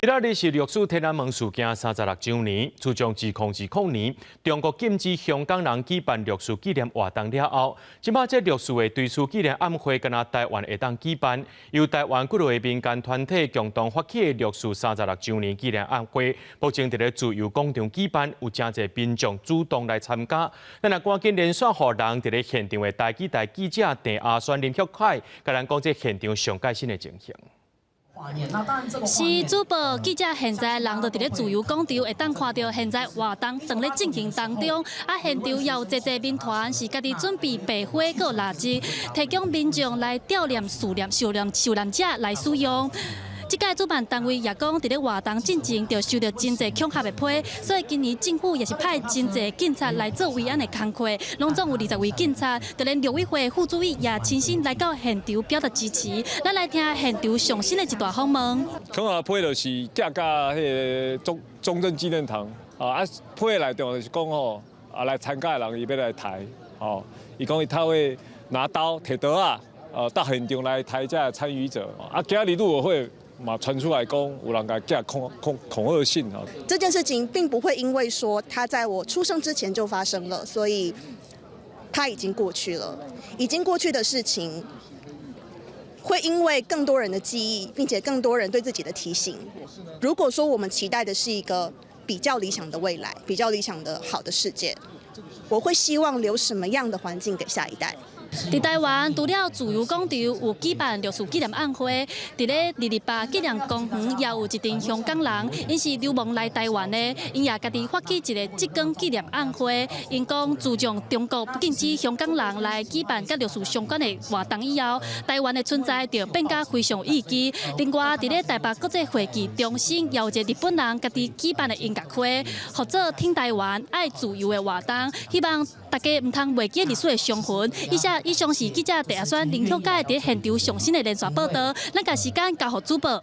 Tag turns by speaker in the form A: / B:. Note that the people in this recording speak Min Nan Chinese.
A: 今仔日是六四天安門事件36週年，自從2020年中國禁止香港人舉辦六四紀念活動了後，這擺這六四的追思紀念晚會，干焦台灣會當舉辦，由台灣幾个民間團體共同發起的六四36週年紀念晚會，目前佇咧自由廣場舉辦，有誠濟民眾主動來參加。咱來趕緊連線予人佇咧現場的台記台記者鄭阿宣林旭凱，共咱講這現場上蓋新的情形。
B: 是主播記者，現在人就佇咧自由廣場，會當看著現在活動正咧進行當中。啊，現場也有濟濟民團是家己準備白花佮蠟燭，提供民眾來悼念、思念、受難受難者來使用。這屆主辦單位也講，佇咧活動進前就收著真濟恐嚇的批，所以今年政府也是派真濟警察來做維安的工課，攏總有20位警察，就連陸委會副主委也親身來到現場表達支持。咱來聽現場上新的一段訪問。
C: 恐嚇批就是寄到彼个中中正紀念堂啊，批內中就是講吼，啊來參加的人伊欲來刣，吼，伊講伊透過拿刀提刀仔，到現場來刣這參與者，啊，今日陸委會嘛傳出來講，有人共寄恐恐恐嚇信吼。
D: 這件事情並不會因為說他在我出生之前就發生了，所以他已經過去了。已經過去的事情，會因為更多人的記憶，並且更多人對自己的提醒。如果說我們期待的是一個比較理想的未來，比較理想的好的世界，我會希望留什麼樣的環境給下一代？
B: 佇台灣，除了自由廣場有舉辦六四紀念晚會，佇咧228紀念公園也有一陣香港人，𪜶是流亡來台灣的，𪜶也家己發起一个燭光紀念晚會。𪜶講，自從中國禁止香港人來舉辦佮六四相關的活動以後，台灣的存在就變甲非常有意義。另外，佇咧台北國際會議中心，也有一个日本人家己舉辦的音樂會，號做挺台灣愛自由的活動，希望大家毋通袂記歷史的傷痕。以上是記者鄭阿宣林旭凱佇現場上新的連線報導，咱共時間交予主播。